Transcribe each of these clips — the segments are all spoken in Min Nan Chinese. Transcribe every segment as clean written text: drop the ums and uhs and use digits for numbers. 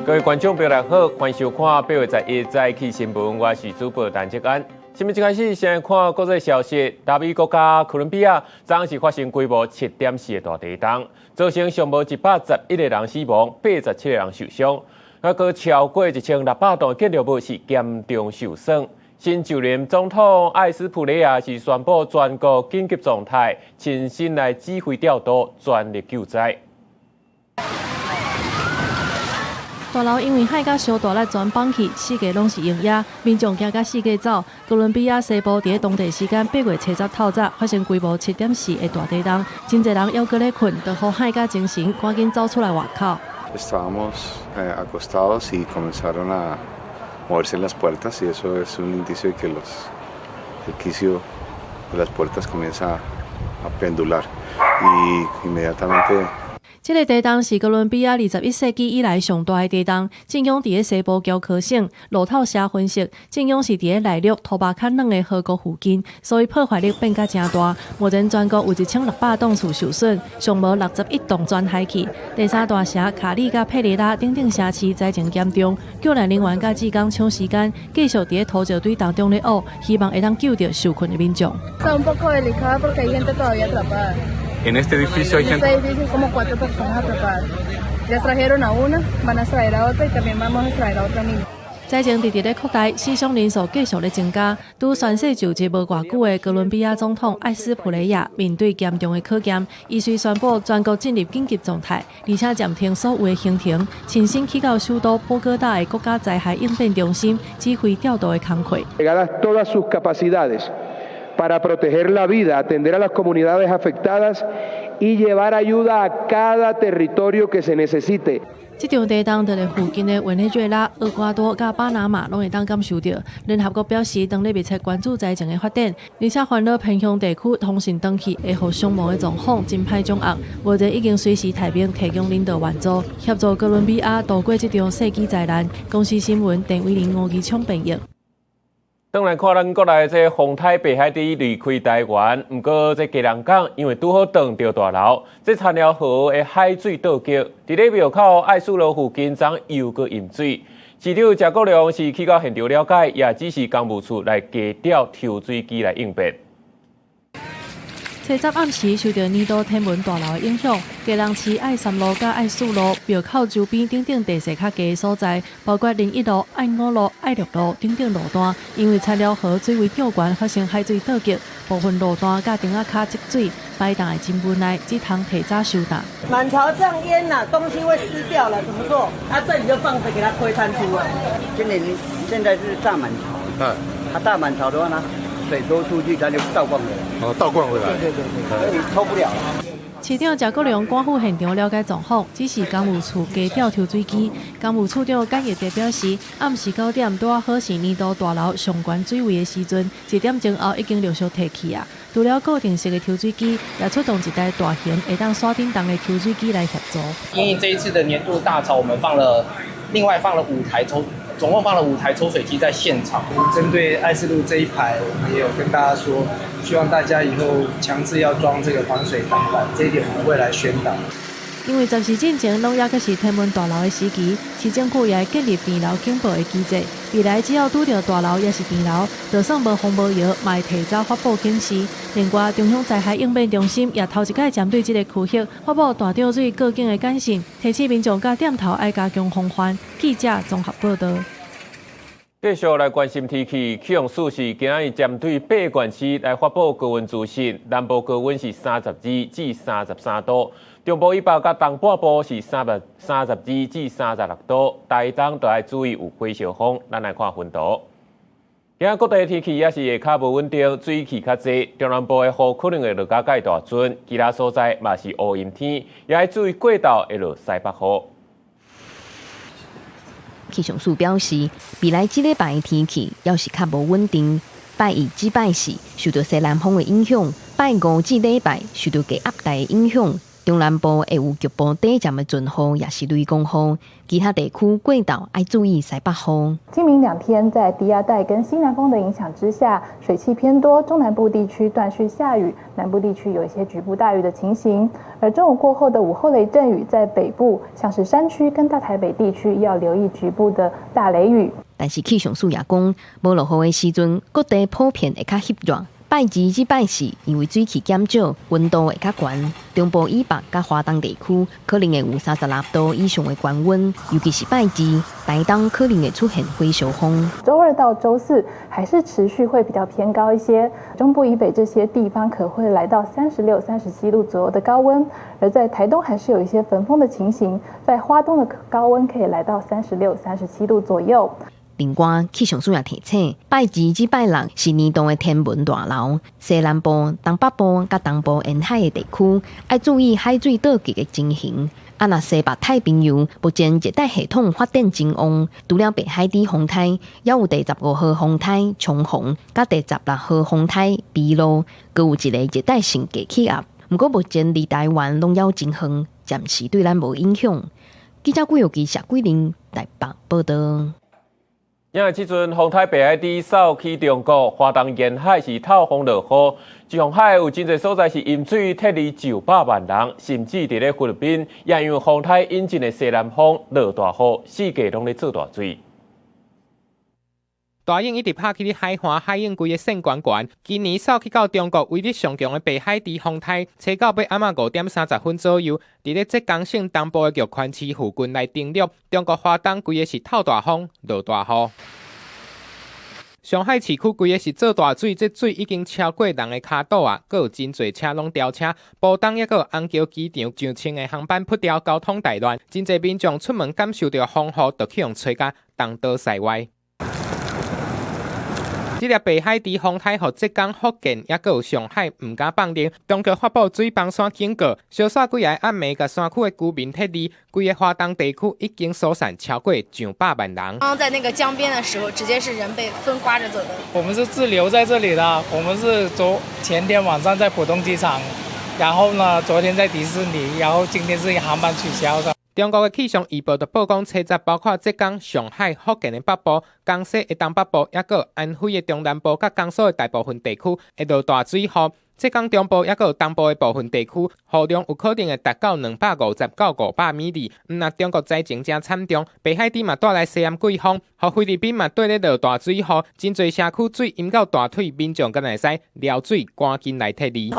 各位觀眾朋友大家好，歡迎收看8月11早起新聞，我是主播陳哲安。新聞一開始先來看國際消息，南美國家哥倫比亞昨是發生規模7.4的大地動，造成上無111個人死亡，87個人受傷，還閣超過1600棟建築物是嚴重受損。新就任總統艾斯普雷亞是宣布全國緊急狀態，親身來指揮調度，全力救災。大樓因為海甲傷大力全崩去，四界攏是懸崖，民眾驚甲四界走。哥倫比亞西部佇咧當地時間8月7日透早發生規模7.4的大地動，真濟人猶閣咧睏，就予海佮精神，趕緊走出來外口。 Estábamos acostados y comenzaron a moverse las puertas y eso es un indicio de que el quicio de las puertas comienza a pendular y inmediatamente. 這个地動是哥倫比亞21世紀以來上大的地動，震央佇咧西部喬科省。路透社分析，震央是佇咧內陸托巴較軟的河谷附近，所以破壞力變甲誠大。目前全國有1600棟厝受損，上無61棟全海去。第三大城卡里佮佩雷拉等等城市災情嚴重，救難人員佮志工搶時間，繼續佇咧土石堆當中咧挖，希望會當救著受困的民眾。 En este edificio hay gente. En este edificio como cuatro personas atrapadas. Ya extrajeron a una, van a extraer a otra y también vamos a extraer a otra niña. 災情直直咧擴大，死傷人數繼續咧增加。拄宣誓就職無偌久的哥倫比亞總統艾斯普雷亞面對嚴重的考驗，伊隨宣布全國進入緊急狀態，而且暫停所有的行程，親身去到首都波哥大的國家災害應變中心指揮調度的工課。 Para proteger la vida, atender a las comunidades afectadas y llevar ayuda a cada territorio que se necesite. 這場地動佇咧附近的委內瑞拉、厄瓜多佮巴拿馬攏會當感受著。聯合國表示，當咧密切關注災情的發展，而且煩惱偏鄉地區通訊斷去會予傷亡的狀況真歹掌握。目前已經隨時待命提供人道援助，協助哥倫比亞度過這場世紀災難。公視新聞鄧偉玲、吳義聰編譯。轉來看咱國內這個風颱白海豬離開台灣，毋過這基隆港因為拄好撞著大樓，這田寮河的海水倒激，佇咧廟口愛四路附近昨又閣淹水。市長謝國樑是去到現場了解，也指示工務處來加調抽水機來應變。初十暗時受著年度天文大樓的影響，基隆市愛三路佮愛四路廟口周邊等等地勢較低的所在，包括林一路、愛五路、愛六路等等路段，因為田寮河水位漲懸，發生海水倒激，部分路段佮埕仔跤積水，排檔會真無奈，只通提早收檔。滿潮這樣淹啦，東西會濕掉了，怎麼做？啊，這裡就放著給它推攤出來。今年現在是大滿潮，它大滿潮的話呢，水多出去，它就倒灌回來。哦，倒灌回來。對對對，所以抽不了。市長謝國樑趕赴現場了解狀況，指示工務處加調抽水機。工務處長簡義德表示，暗時9點拄仔好是年度大樓上懸水位的時陣，1點鐘後已經陸續退去啊。除了固定式的抽水機，也出動一台大型會當徙頂動的抽水機來協助。因為這一次的年度大潮，我們放了另外放了五台抽。總共放了五台抽水機在現場。針對愛四路這一排，我們也有跟大家說，希望大家以後強制要裝這個防水擋板，這一點我們會來宣導。因為10時進前攏猶閣是天文大樓的時期，市政府也會建立唐樓警報的機制。未來只要拄著大樓抑是唐樓，就算無風無搖，嘛會提早發布警示。另外，中央災害應變中心也頭一擺針對這個區域發布大漲水告警的簡訊，提醒民眾佮店頭愛加強防範。記者綜合報導。繼續來關心天氣，氣象署是今仔日針對八縣市來發布高溫資訊，南部高溫是32至33度，中部以北佮東半部是32至36度，台東就愛注意有火燒風。咱來看分圖。今仔各地天氣也是會較無穩定，水汽較濟，中南部的雨可能會落較蓋大陣，其他所在嘛是烏陰天，也愛注意過晝會落西北雨。氣象署表示，未來這禮拜的天氣猶是較無穩定。拜一至拜四受著西南風的影響，拜五至禮拜受著低壓帶的影響，中南部會有局部短暫的陣雨，抑是雷公雨。其他地區過晝愛注意西北風。今明兩天在低壓帶跟西南風的影響之下，水汽偏多，中南部地區斷續下雨，南部地區有一些局部大雨的情形。而中午過後的午後雷陣雨，在北部像是山區跟大台北地區要留意局部的大雷雨。但是氣象署也講，無落雨的時陣，各地普遍會較翕熱。拜二至拜四，因為水汽減少，溫度會較懸。中部以北佮華東地區可能會有36度以上的高溫，尤其是拜二，台東可能會出現火燒風。週二到週四還是持續會比較偏高一些，中部以北這些地方可會來到36、37度左右的高溫，而在台東還是有一些焚風的情形，在花東的高溫可以來到36、37度左右。另外，氣象署也提醒，拜二至拜六是年度的天文大流，西南部、東北部佮東部沿海的地區愛注意海水倒極的情形。啊，若西北太平洋目前熱帶系統發展真旺，除了白海豬風颱，猶有第15號風颱長虹，佮第16號風颱比露，閣有一个熱帶性低氣壓。毋過目前離台灣攏猶真遠，暫時對咱無影響。記者郭玉基、謝桂玲台北報導。因為這陣風颱白海豬掃去中國華東沿海是透風落雨，這風海有真濟所在是淹水撤離上百萬人，甚至佇咧菲律賓也因為風颱引進的西南風落大雨，四界攏咧做大水。大湧一直拍起咧海岸，海湧規个線懸懸。今年掃去到中國威力上強的白海豬風颱，初九欲暗仔5點30分左右，佇咧浙江省東部的玉泉市附近來登陸。中國華東規個是透大風，落大雨。上海市區規个是做大水，這水已經超過人的跤肚啊！閣有真濟車攏飆車，浦東抑閣有虹橋機場上千个航班噗掉，交通大亂。真濟民眾出門感受著風雨，就去予吹甲東倒西歪。這粒白海豬風颱予浙江、福建，抑閣有上海毋敢放任。當局發布水崩山警告，小煞幾个暗暝共山區的居民撤離，規个華東地區已經疏散超過上百萬人。剛剛在那個江邊的時候，直接是人被風颳著走的。我們是滯留在這裡的，我們是昨前天晚上在浦東機場，然後呢，昨天在迪士尼，然後今天是航班取消的。中國的氣象預報就報講，初十包括浙江、上海、福建的北部、江西的東北部，抑閣安徽的中南部、佮江蘇的大部分地區會落大水雨。浙江中部抑閣有東部的部分地區，雨量有可能會達到250到500米里。毋但中國災情誠慘重，白海豬嘛帶來西南季風，予菲律賓嘛綴咧落大水雨，真濟社區水淹到大腿，民眾敢若會使撩水趕緊來撤離。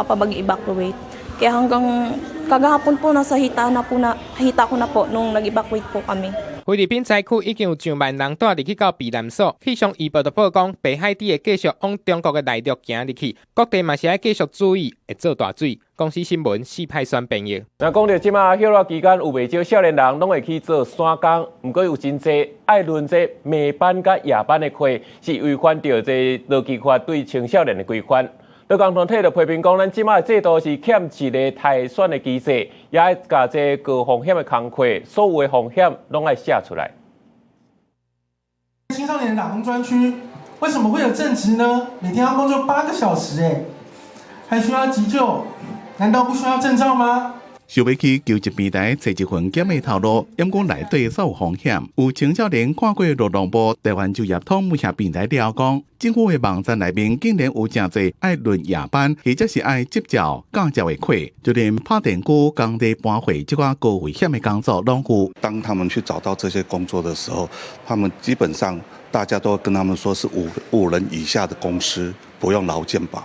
Kaya hanggang kagahapon po nasa hita na po na hita ko na po nung nag-evacuate po kami. 菲律賓災區已經有上萬人蹛入去到避難所。氣象預報就報講，白海豬會繼續往中國的內陸行入去，各地嘛是愛繼續注意會做大水。公視新聞四派選編譯。那講著這馬歇熱期間，有袂少少年人攏會去做散工，毋過有真濟愛輪這暝班佮夜班的課，是違反著這勞基法對青少年的規範。勞工團體就批評講，咱這馬的制度是欠一个篩選的機制，也愛共這高風險的工課，所有的風險攏愛寫出來。青少年打工專區為什麼會有正職呢？每天要工作8個小時，欸，還需要急救，難道不需要證照嗎？想欲去求職平台揣一份減的頭路，毋過內底煞有風險。有青少年看過勞動部台灣就業通網頁平台了講，政府的網站內面竟然有誠濟愛輪夜班，或者是愛執照駕照的課，就連拍電鋸、工地搬貨這款高危險的工作攏有。當他們去找到這些工作的時候，他們基本上大家都跟他們說是五人以下的公司不用勞健保，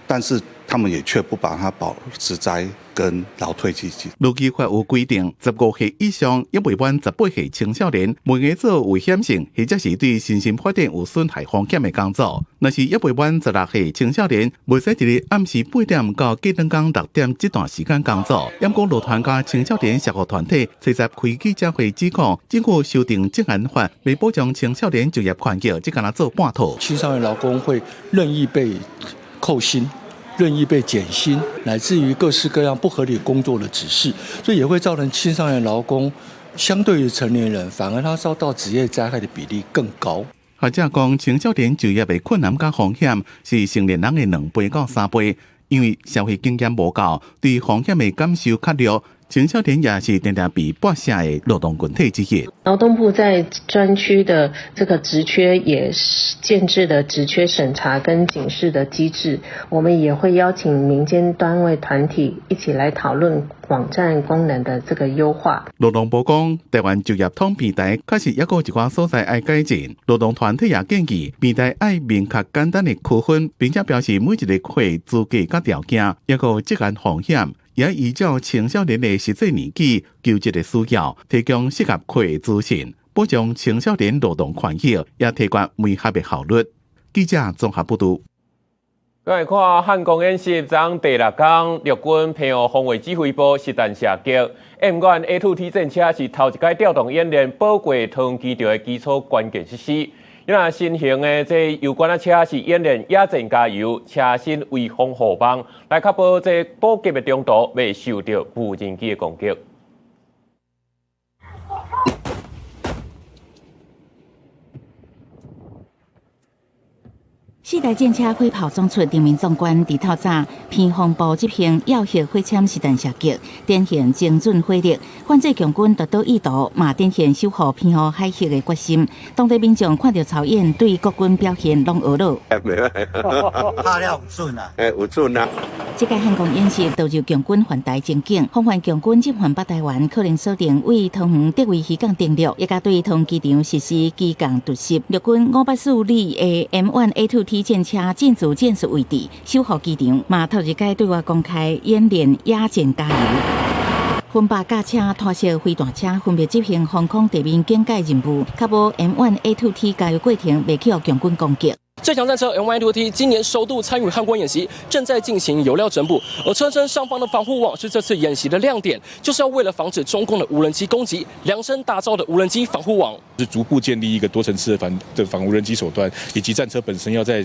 但是他們也卻不把它保職災跟勞退基金。勞基法有規定，15歲以上猶未滿18歲青少年，袂用做危險性或者是對身心發展有損害風險的工作。若是猶未滿16歲青少年，袂使佇咧暗時8點到隔轉工6點這段時間工作。毋過勞團佮青少年社福團體初十開記者會指控，政府修訂職安法，袂保障青少年就業權益，這敢若做半套。青少年勞工會任意被扣薪，任意被減薪，乃至於各式各樣不合理工作的指示，所以也會造成青少年勞工相對於成年人，反而他遭到職業災害的比例更高。學者講，青少年就業的困難佮風險是成年人的2倍到3倍。因為社會經驗無夠，對風險的感受較弱。青少年也是定定被剝削的勞動群體之一。勞動部在專區的這個職缺也建置了職缺審查跟警示的機制，我們也會邀請民間單位團體一起來討論網站功能的這個優化。勞動部講，台灣就業通平台確實猶閣有一寡所在愛改進。勞動團體也建議平台愛明確簡單的區分，並且表示每一個會資格佮條件，猶閣有職安風險。也依照青少年的實際年紀、求職的需要，提供適合佢的資訊，保障青少年勞動權益，也提高媒合的效率。記者綜合報導。來看漢光演習，昨第六天，陸軍澎湖防衛指揮部實彈射擊 M1A2T 戰車是頭一擺調動演練，保過桃園機場的基礎關鍵設施。那新型的這油罐仔車是演練野戰加油，車身圍防護網，來確保這補給的中途袂受到無人機的攻擊。四台戰車火炮撞出人民壯觀，佇透早澎防部執行藥核火槍實彈射擊，展現精準火力。反制共軍奪到意圖，嘛展現守護澎湖海域的決心。當地民眾看著操演，對國軍表現攏呵咾。拍了有準啊！欸，有準啊！這屆漢光演習導入共軍環台情景，防範共軍進犯北台灣，可能鎖定位桃園德威漁港登陸，也佮對桃園機場實施機共突襲。陸軍504旅的 M1A2T 戰車進駐戰術位置，守護機場，嘛頭一擺對外公開演練野戰加油。分百架車拖小飛彈車分別執行防空地面警戒任務，確保 M1A2T 加油過程袂去予共軍攻擊。最強戰車 M1A2T 今年首度參與漢光演習，正在進行油料整補。而車身上方的防護網是這次演習的亮點，就是要為了防止中共的無人機攻擊，量身打造的無人機防護網。是逐步建立一個多層次的防無人機手段，以及戰車本身要再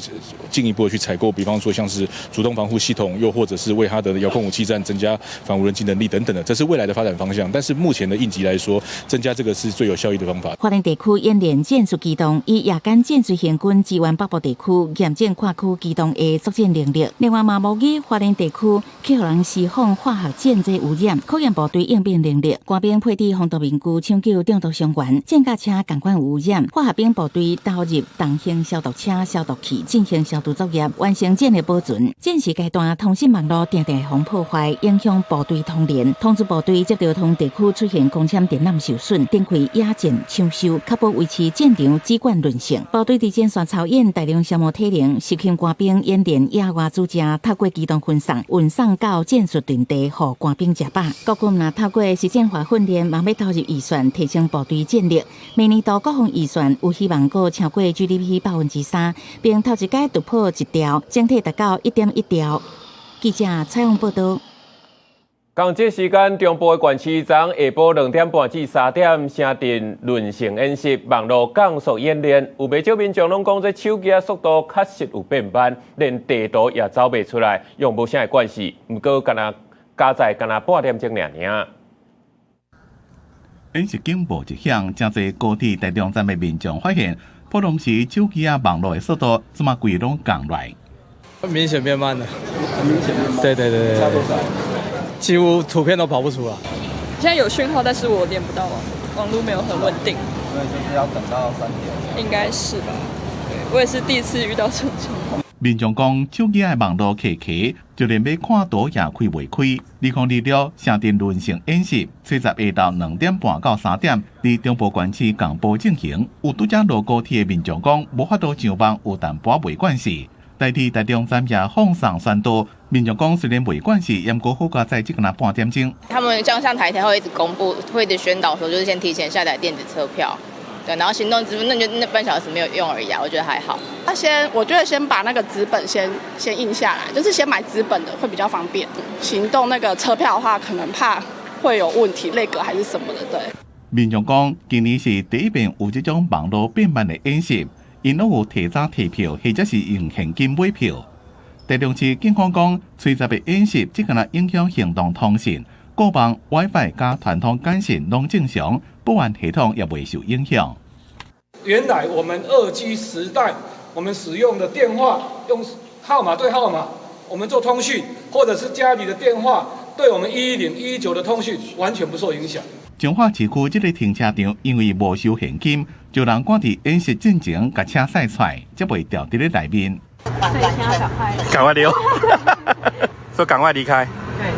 進一步的去採購，比方說像是主動防護系統，又或者是為它的遙控武器戰增加防無人機能力等等的，這是未來的發展方向。但是目前的應急來說，增加這個是最有效益的方法。花蓮地區演練戰術機動，以夜間戰術行軍支援北部地區嚴陣跨區機動的作戰能力。另外，嘛模擬花蓮地區去予人施放化學戰劑污染，考驗部隊應變能力。官兵配置防毒面具搶救中毒傷員，戰甲車仝款有污染，化學兵部隊投入重型消毒車消毒器進行消毒作業，完成戰力保存。戰時階段，通信網路定定會破壞，影響部隊通聯。通知部隊接到通地區出現光纖電纜受損，展開野戰搶修，確保維持戰場指管輪線。部隊佇前線操演大量消磨體能，實行官兵演練野外主戰，透過機動分送運送到戰術陣地，予官兵食飽。國軍若透過實戰化訓練，嘛欲投入預算提升部隊戰力。明年度國防預算有希望閣超過 GDP 3%，並頭一擺突破1兆，整體達到1.1兆。記者采訪報導。仝這時間，中部的縣市昨下晡2點半至3點，城鎮輪成演習，網路降速演練，有袂少民眾攏講，這手機仔速度確實有變慢，連地圖也走袂出來，用無啥的關係。毋過，敢若加載敢若半點鐘爾爾。演習警報一響，誠濟高鐵台中站的民眾發現，普通時手機仔網路的速度，這馬規攏降落來。明顯變慢了，明顯變慢。對對對對，差多少？幾乎圖片都跑不出來。現在有訊號，但是我連不到網，網路沒有很穩定。所以就是要等到3點。應該是吧？對，我也是第一次遇到這種情況。民眾講，手機的網路卡卡，就連欲看圖也開袂開。2026城鎮輪成演習，初十下晝2點半到3點，佇中部縣市共步進行。有拄才落高鐵的民眾講，無法度上網，有淡薄袂慣勢。台鐵台中站也放送宣導，民眾講雖然袂慣勢，毋過好佳哉，只干焦半點鐘。他們像台鐵會一直公布，會一直宣導說，就是先提前下載電子車票，對，然後行動支付，那就那半小時沒有用而已啊，我覺得還好。那先，我覺得先把那個紙本先印下來，就是先買紙本的會比較方便。行動那個車票的話，可能怕會有問題，內格還是什麼的，對。民眾講，今年是第一遍有這種網路變慢的演習。𪜶攏有提早提票，或者是用現金買票。台中市警方講，初十的演習只干焦影響行動通訊、固網、WiFi 佮傳統簡訊攏正常，保安系統也袂受影響。原來我們2G 時代，我們使用的電話用號碼對號碼，我們做通訊，或者是家裡的電話，對我們110、119的通訊完全不受影響。彰化市區這个停車場因為無收現金，就人趕佇演習進前共車駛出來，才袂牢佇咧內面。趕快溜，說趕快離開。對，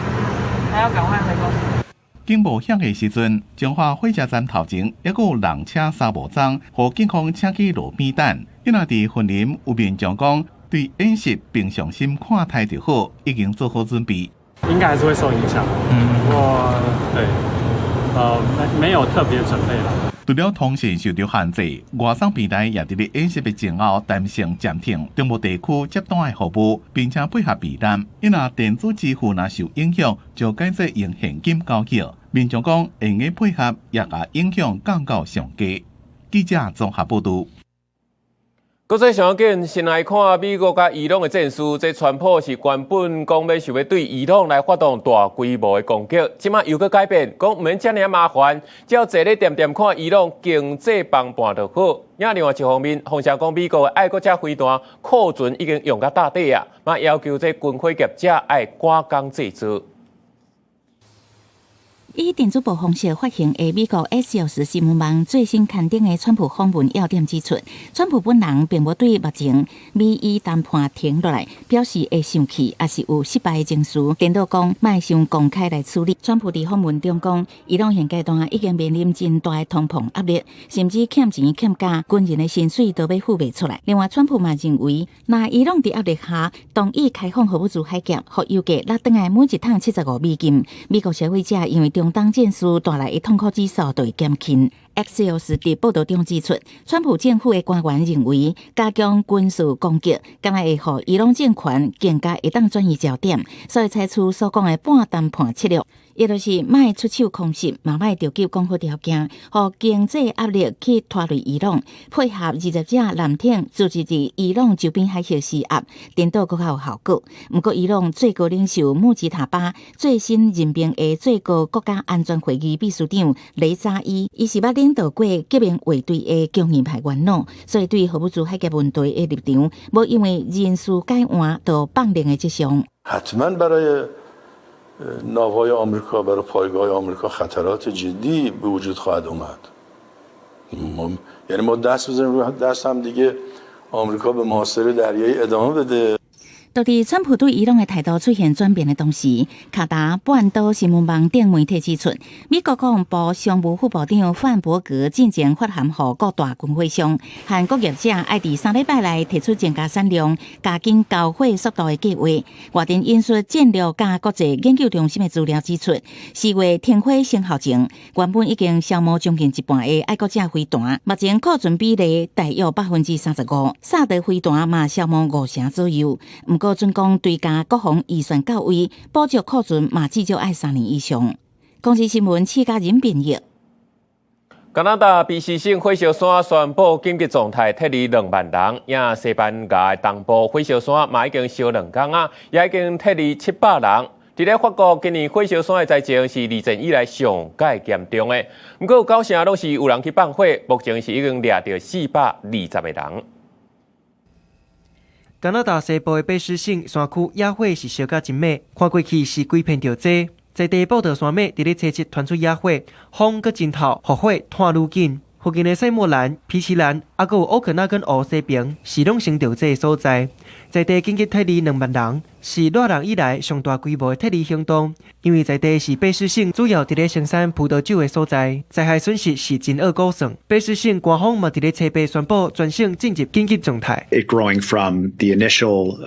還要趕快回公司。警報響的時陣，彰化火車站頭前猶閣有人車三無樁，予警方請去路邊等。伊若佇雲林有民眾講，對演習平常心看待就好，已經做好準備。應該還是會受影響，不過對，沒有特別準備啦。除了通訊受到限制，外送平台也佇咧演習的前後彈性暫停中部地區接單的服務，並且配合避難。伊若電子支付若受影響，就改做用現金交易。民眾講會用配合，也共影響降到上低。記者綜合報導。國際上緊，先來看美國佮伊朗的戰事。這川普是原本講欲想欲對伊朗來發動大規模的攻擊，這馬又閣改變，講毋免遮爾麻煩，只要坐咧恬恬看伊朗經濟崩盤就好。另外一方面，風聲講美國的愛國者飛彈庫存已經用甲罩底啊，嘛要求這軍火業者愛趕工製造。以電子報方式發行的美國 Axios 新聞網最新刊登的川普訪問要點指出，川普本人並無對目前美伊談判停落來表示會生氣，抑是有失敗的情緒。顛倒講，莫傷公開來處理。川普佇訪問中講，伊朗現階段已經面臨真大的通膨壓力，甚至欠錢欠甲軍人的薪水都欲付袂出來。另外，川普嘛認為，若伊朗佇壓力下同意開放荷姆茲海峽，予油價落轉來每一桶75美金，美國消費者因為中東戰事帶來的痛苦指數就會減輕。Axios 佇報導中指出，川普政府的官員認為，加強軍事攻擊，敢若會予伊朗政權更加會當轉移焦點，所以採取所講的半談判策略，也就是莫出手空襲，嘛莫著急講好條件，予經濟壓力去拖累伊朗，配合二十隻艦艇組織佇伊朗周邊海域施壓，顛倒閣較有效果。毋過，伊朗最高領袖穆吉塔巴最新任命的最高國家安全會議秘書長雷扎伊，伊是捌領導過革命衛隊的強硬派元老，所以對荷姆茲海峽問題的立場，無因為人事改換就放任的跡象。 حتما برای ناوهای آمریکا برای پایگاه آمریکا خطرات جدی به وجود خواهد اومد. یعنی ما دست بزنیم رو دست هم دیگه آمریکا به محاصره دریایی ادامه بده. 就佇川普對伊朗的態度出現轉變的同時，卡達半島新聞網頂媒體指出，美國國防部商務副部長范伯格進前發函予各大軍火商，韓國業者愛佇3禮拜內提出增加產量、加緊交貨速度的計劃。外電引述戰略佮國際研究中心的資料指出，4月停火生效前，原本已經消耗將近一半的愛國者飛彈，目前庫存比例大約35%，薩德飛彈嘛消耗五成左右。毋過準講追加國防預算到位，補足庫存嘛至少愛3年以上。公視新聞施嘉仁編譯。加拿大卑詩省火燒山宣布緊急狀態，撤離2萬人。也西班牙的東部火燒山嘛已經燒2工啊，也已經撤離700人。佇咧法國，今年火燒山的災情是二戰以來上蓋嚴重的。毋過有九成攏是有人去放火，目前是已經掠著420個人。加拿大西部的卑詩省山區野火是燒甲真猛，看過去是規片著焦。在地報道山脈佇咧初七傳出野火，風閣真透，予火湠愈緊。附近的賽莫蘭、皮奇蘭，抑閣有奧克納根湖西邊，是攏先著這个所在。在地緊急撤離2萬人，是偌人以來上大規模的撤離行動。因為在地是卑詩省主要佇咧生產葡萄酒的所在，災害損失是真惡估算。卑詩省官方嘛佇咧初八宣布全省進入緊急狀態。 It growing from the initial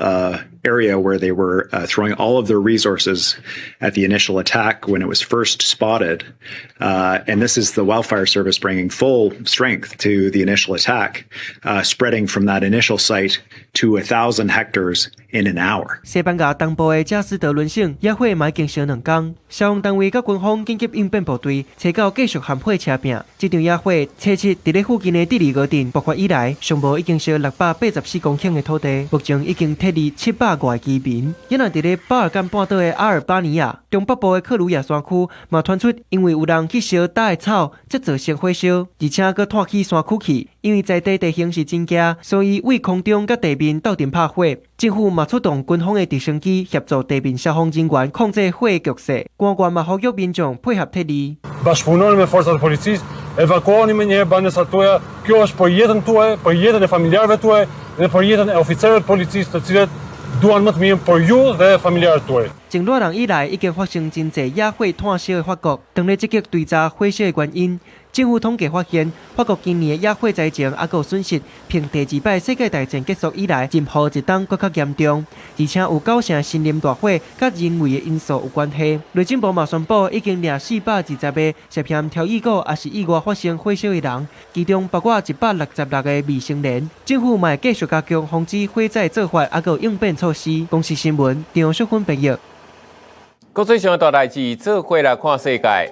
area where they were throwing all of their resources at the initial attack when it was first spotted. And this is the wildfire service bringing full strength to the initial attack, spreading from that initial site to 1,000 hectares in an hour. 西班牙東部的加斯德倫省野火嘛已經燒2工，消防單位佮軍方緊急應變部隊初九繼續和火車拚。這場野火初七佇咧附近的蒂里格鎮爆發以來，上無已經燒684公頃的土地，目前已經撤離七百五个居民。猶若佇咧巴爾幹半島的阿爾巴尼亞中北部的克魯亞山區，嘛傳出因為有人去燒焦的草，才造成火燒，而且閣湠起山區去。因為在地地形是真驚，所以對空中佮地面鬥陣拍火。政府嘛出動軍方的直升機協助地面消防人員控制火的局勢。官員嘛呼籲民眾配合撤離。 Bashkëpunoni me forcat e policisë, evakuoni menjëherë banesat tuaja. Kjo është për jetën tuaj, për jetën e familjarëve tuaj dhe për jetën e oficerëve të policisë, të cilët duan më të mirën për ju dhe familjarët tuaj. 從熱人以來，已經發生真濟野火湠燒的法國，當咧積極追查火燒的原因。政府統計發現，法國今年的野火災情猶閣損失，憑第二擺世界大戰結束以來，任何一冬閣較嚴重，而且有九成森林大火佮人為的因素有關係。內政部嘛宣布，已經掠420個涉嫌挑意過抑是意外發生火燒的人，其中包括166個未成年。政府嘛會繼續加強防止火災做法，猶閣應變措施。公視新聞張淑芬編譯。國際上的大代誌，做伙來看世界。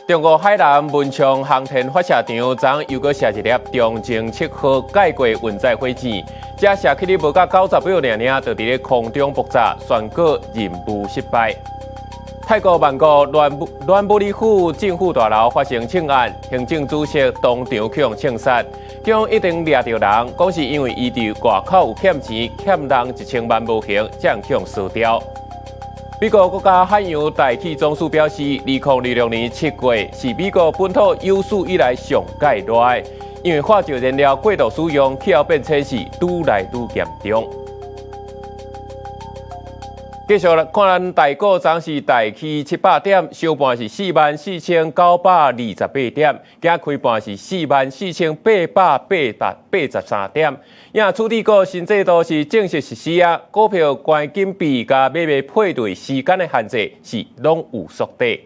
中國海南文昌航天發射場昨又閣射一粒長征7號蓋過運載火箭，這射去咧無到90秒爾爾，就佇咧空中爆炸，宣告任務失敗。泰國曼谷暖布里府政府大樓發生槍案，行政主席當場予人槍殺，警方一定掠著人，講是因為伊佇外口有欠錢，欠人1000萬無還，才予人燒掉。美國國家海洋大氣總署表示，2026年7月是美國本土有史以來上蓋熱的，因為化石燃料過度使用，氣候變遷是愈來愈嚴重。繼續來看咱台股，昨是大起700點，收盤是44,928點，今開盤是44,883點。也處置股新制度是正式實施啊，股票關禁閉佮買賣配對時間的限制是攏有縮短。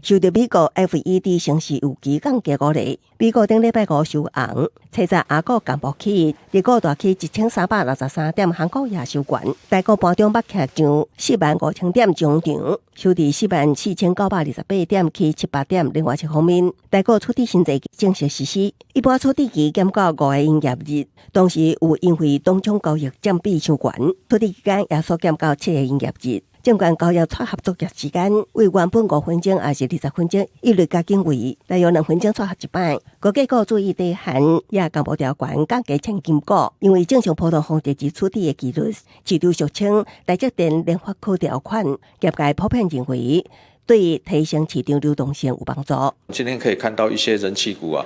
受著美國 FED 升息預期降低鼓勵，美股頂禮拜五收紅，初十亞股共爆起，日股大起1363點，韓股也收懸，台股盤中捌徛上4萬5千點中場，收佇44,928點，起700點。另外一方面，台股處置新制正式實施，一般處置期減到5個營業日，當時有因為當沖交易佔比傷懸，處置期間也縮減到7個營業日。證券交易撮合作業時間為原本5分鐘抑是20分鐘，一律加緊為大約2分鐘撮合一擺。國際股注意底限也共無條懸降低千金股，因為正常波動峰值處置的紀律，市場俗稱台積電聯發科條款，業界普遍認為對提升市場流動性有幫助。今天可以看到一些人氣股啊，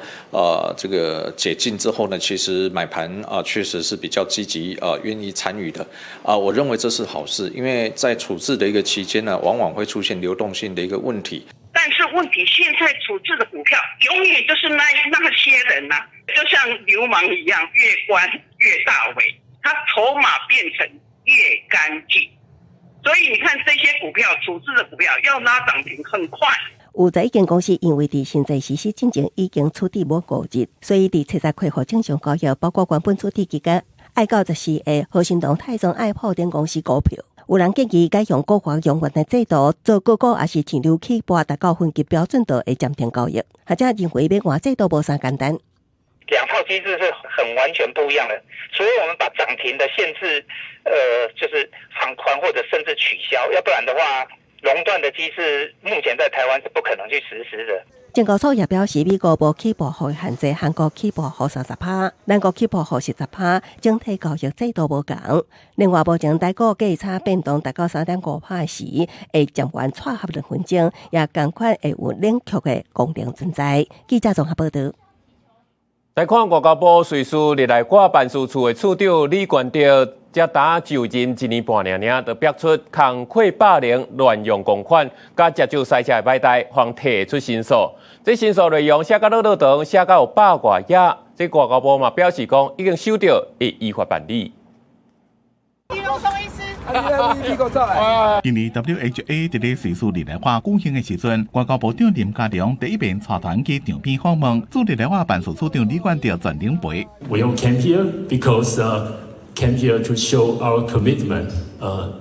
這個解禁之後呢，其實買盤啊，確實是比較積極啊，願意參與的啊，我認為這是好事，因為在處置的一個期間呢，往往會出現流動性的一個問題。但是問題，現在處置的股票永遠就是那些人呐，就像流氓一樣，越關越大尾，他籌碼變成越乾淨。所以你看這些股票處置的股票要拉漲停很快。有11間公司因為佇新制實施進前已經處置滿5日，所以佇初十恢復正常交易，包括原本處置期間愛到14個和生堂、泰中、愛普等公司股票。有人建議改用股權讓原的制度做個股，抑是市場起撥達到分級標準就會暫停交易。學者認為欲換制度無啥簡單。兩套機制是很完全不一樣的，所以我們把漲停的限制，就是放寬或者甚至取消，要不然的話，熔斷的機制目前在台灣是不可能去實施的。證交所也表示，美國無起撥予限制，韓國起撥予30%，咱國起撥予10%，整體交易制度無仝。另外，目前台股價差變動達到3.5%時，會暫緩撮合2分鐘，也仝款會有冷卻的功能存在。記者綜合報導。來看外交部瑞士日內瓦辦事處的處長李冠德，才剛就任一年半爾爾，就爆出工課霸凌、亂用公款、佮食酒駛車的歹代，予人提出申訴。這申訴內容寫甲落落長，寫到有百外頁。這外交部嘛表示講，已經收著，會依法辦理。今年 WHA 佇咧瑞士日內瓦舉行的時陣，外交部長林佳龍第一遍帶團去場邊訪問，駐日內瓦辦事處長李冠德全程陪。 We all came here because came here to show our commitment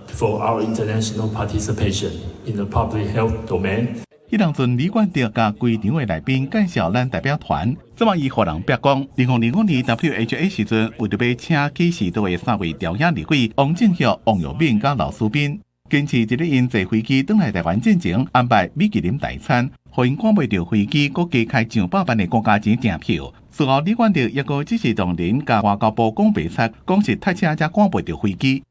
for our international participation in the public health domain. 彼當陣李冠哲佮規場的來賓介紹咱代表團，這馬伊予人逼講，2005年 WHA 時陣，為著欲請起士道的三位朝野立委王正旭、王育敏佮劉書斌，堅持佇咧𪜶坐飛機轉來台灣進前安排米其林大餐，予𪜶趕袂著飛機，閣加開上百萬的國家錢訂票。事後李冠哲抑閣只是當人共外交部講白賊，講是塞車才趕袂著飛機。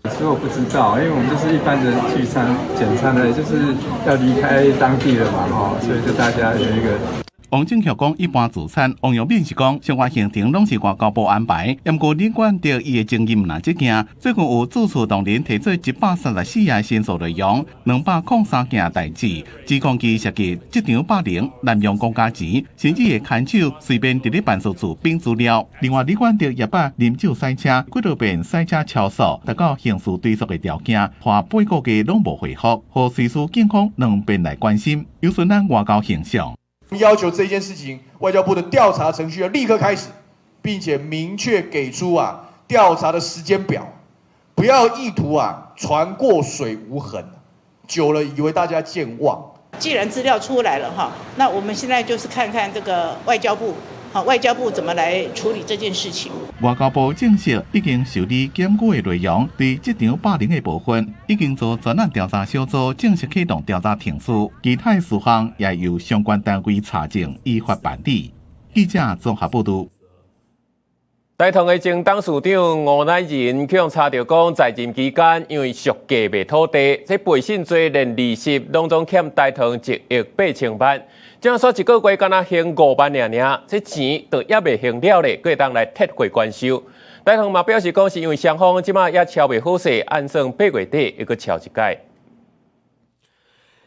所以我不知道，因為我們就是一般的聚餐、簡餐的，就是要離開當地了嘛，吼，所以就大家有一個。王正旭講一般聚餐，王育敏是講相關行程攏是外交部安排。毋過李冠哲伊的經驗若這件，最近有自處當人提出134頁申訴內容，203件代誌，指控其涉及職場霸凌、濫用公家錢，甚至會牽手隨便佇咧辦事處反資料。另外，李冠哲也捌啉酒駛車，幾落遍駛車超速，達到刑事追訴的條件，拖8個月攏無回覆，予隨時警方兩遍來關心，有損咱外交形象。要求這件事情，外交部的調查程序要立刻開始，並且明確給出調查的時間表，不要意圖船過水無痕，久了以為大家健忘。既然資料出來了哈，那我們現在就是看看這個外交部，好，外交部怎麼來處理這件事情。外交部證實已經受理檢舉的內容，對職場霸凌的部分已經做專案調查小組正式啟動調查程序，其他事項也由相關單位查證依法辦理。記者綜合報導。大同的前董事長吳乃仁去予查著講，在任期間因為贖價賣土地，這背信罪連利息攏總欠大同1億8千萬。這樣說一個月敢若還5萬爾爾，這錢都猶未還了咧，閣會當來撤回關收。大同嘛表示講，是因為雙方這馬也敲袂好勢，按算8月底會閣敲一擺。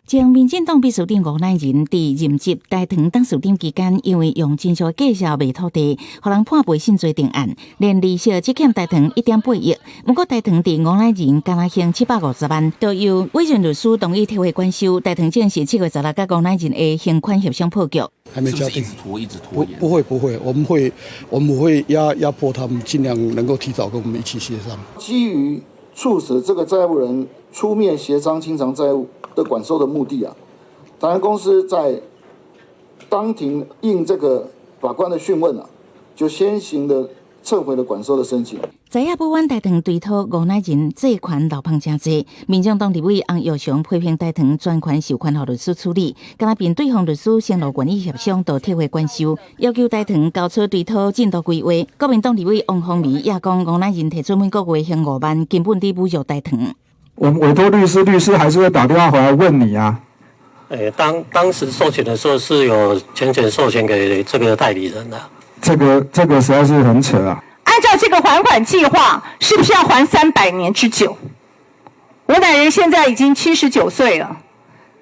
前民進黨秘書長吳乃仁佇任職大同董事長期間，因為用真俗價數賣土地，予人判背信罪定案，連利息只欠大同1.8億。毋過大同佇吳乃仁敢若還750萬，就由委任律師同意撤回關收。大同正式7月16佮吳乃仁的還款協商破局。還沒交定，一直拖，一直拖。不，不會，不會，我們會壓迫他們，盡量能夠提早跟我們一起協商。基於促使這個債務人出面協商清償債務的管收的目的啊，台南公司在當庭應這個法官的訊問啊，就先行的撤回了管收的申請。知影不滿大同追討吳乃仁借款漏芳誠濟，民進黨立委翁耀祥批評大同專權授權予律師處理，敢若面對方律師承諾願意協商，就撤回關收，要求大同交出追討進度規劃。國民黨立委王鴻薇也講，吳乃仁提出每個月還5萬，根本佇侮辱大同。我們委託律師，律師還是會打電話回來問你啊。當時授權的時候是有全權授權給這個代理人的。這個實在是很扯啊。按照這個還款計劃，是不是要還300年之久？吳乃仁現在已經79歲了，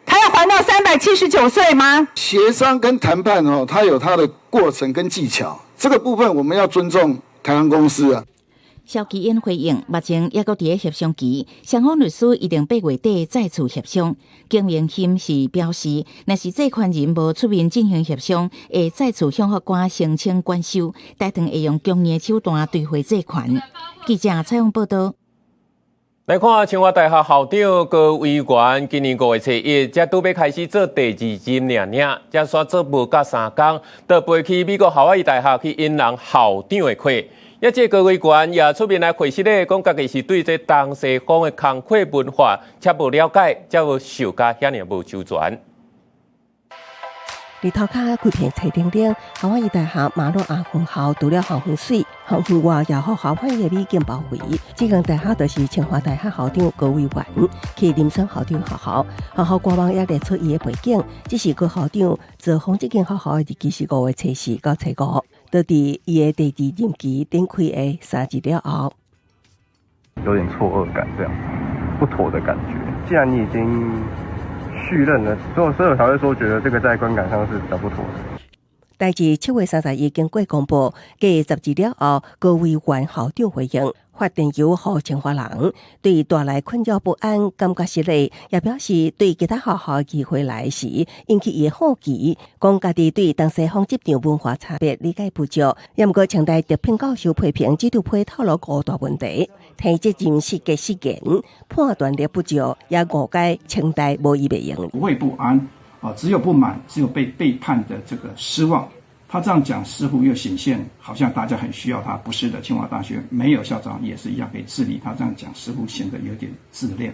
他要還到379歲嗎？協商跟談判哦，它有它的過程跟技巧，這個部分我們要尊重台南公司啊。蕭其恩回應，目前猶閣佇咧協商期，雙方律師一定8月底再次協商。景明鑫是表示，若是借款人無出面進行協商，會再次向法官申請管收，大同會用強硬手段追回借款。記者採訪報道。來看清華大學校長高維元，今年5月初1，才拄欲開始做第二任爾爾，才煞做無夠3工，就飛去美國夏威夷大學去引人校長的課。抑這高維元也出面來解釋咧，講家己是對這東西方的工課文化較無了解，才會想甲遐爾無周全。佇塗跤規片冊頂頂，夏威夷大學馬諾亞分校除了校園媠，校園外也予夏威夷的美景包圍。這間大學就是清華大學校長高維元去林森校長學校，學校官網也列出伊的背景。這是高校長造訪這間學校的日期是5月初4到初5，就佇伊的第二任期展開的3日了後，有點錯愕感，這樣不妥的感覺。既然你已經續任了，所以我才會說覺得這個在觀感上是比較不妥的。代誌7月31經過公布，過10日了後，高維元校長回應，發電郵予清華人，對帶來困擾不安感覺失禮，也表示對其他學校機會來時引起伊的好奇，講家己對東西方職場文化差別理解不足。也毋過清大特聘教授批評這張批透露五大問題，提責任失格失言，判斷力不足，也誤解清大無伊袂用。不會不安，啊，只有不滿，只有被背叛的這個失望。他這樣講，似乎又顯現好像大家很需要他，不是的。清華大學沒有校長也是一樣可以治理。他這樣講，似乎顯得有點自戀。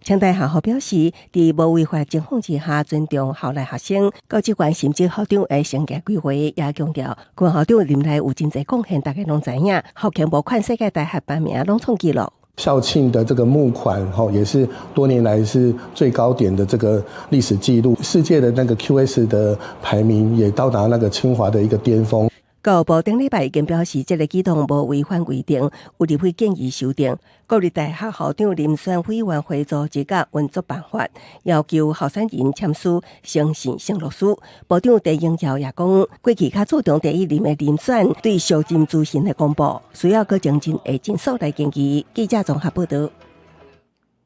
清大校方表示，佇無違法情況之下，尊重校內學生、教職員甚至校長的生涯規劃，也強調關校長任內有真濟貢獻，大家攏知影。校慶募款世界大學排名攏創紀錄。校慶的這個募款，吼，也是多年來是最高點的這個歷史記錄。世界的那個 QS 的排名也到達那個清華的一個巔峰。教育部頂禮拜已經表示，這個舉動無違反規定，有立委建議修訂國立大學校長遴選委員會組織佮運作辦法，要求候選人簽署誠信承諾書。部長陳英耀也講，過去較注重第一任的遴選對續任資訊的公布，需要閣精進的進數來建議。記者綜合報導。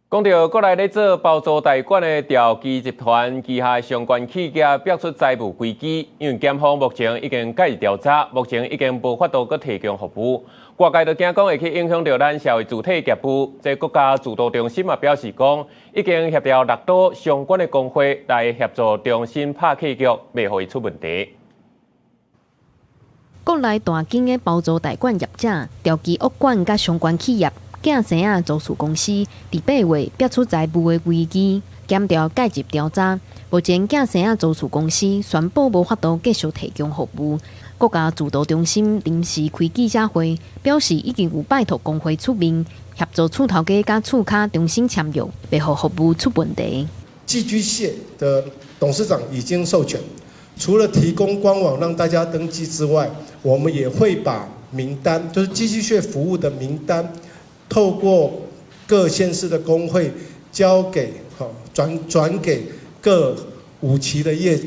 講到國內咧做包租代管的兆基集團旗下相關企業爆出財務危機，因為檢方目前已經介入調查，目前已經無法度閣提供服務。外界都驚講會去影響著咱社會主體業務。這國家資圖中心嘛表示講，已經協調六都相關的公會來協助中心拍氣局，袂予伊出問題。國內大間的包租代管業者，兆基屋管佮相關企業。囝生仔租厝公司佇8月爆出財務的危機，檢調介入調查。目前囝生仔租厝公司宣布無法度繼續提供服務。國家資圖中心臨時開記者會，表示已經有拜託公會出面協助厝頭家佮厝跤重新簽約，袂予服務出問題。寄居蟹的董事長已經授權，除了提供官網讓大家登記之外，我們也會把名單，就是寄居蟹服務的名單。透過各縣市的公會交給，轉轉給各五期的業，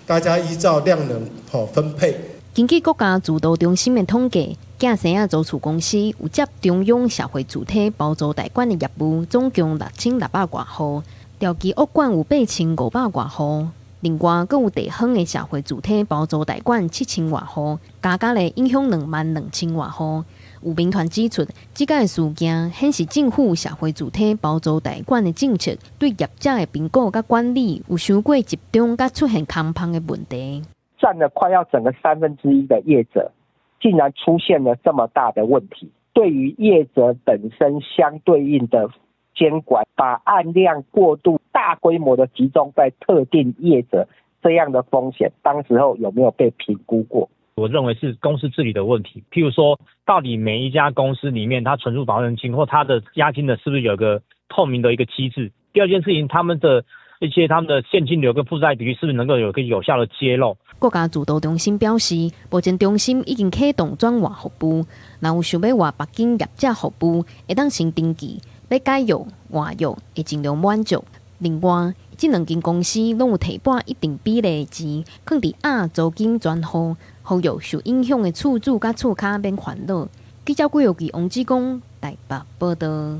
大家依照量能分配。根據國家資圖中心的統計，囝生仔租厝公司有接中央社會主體包租代管的業務，總共6600外戶，兆基屋管有8500外戶，另外閣有地方的社會主體包租代管7000外戶，加加咧影響22,000外戶。有民團指出，這個事件顯示政府社會主體包租代管的政策對業者的評估佮管理有傷過集中，佮出現空縫的問題。佔了快要整個1/3的業者，竟然出現了這麼大的問題。對於業者本身相對應的監管，把案量過度大規模的集中在特定業者，這樣的風險，當時候有沒有被評估過？我認為是公司治理的問題，譬如說，到底每一家公司裡面，它存入保證金或它的押金的，是不是有個透明的一個機制？第二件事情，他們的一些他們的現金流跟負債比率，是不是能夠有個有效的揭露？國家資圖中心表示，目前中心已經啟動轉換服務，若有想欲換別間業者服務，會當先登記，欲解約換約會盡量滿足。另外，這兩間公司攏有提撥一定比例的錢，囥佇額租金專戶，予予受影響的厝主佮厝跤免煩惱。記者郭玉琪、王志剛台北報導。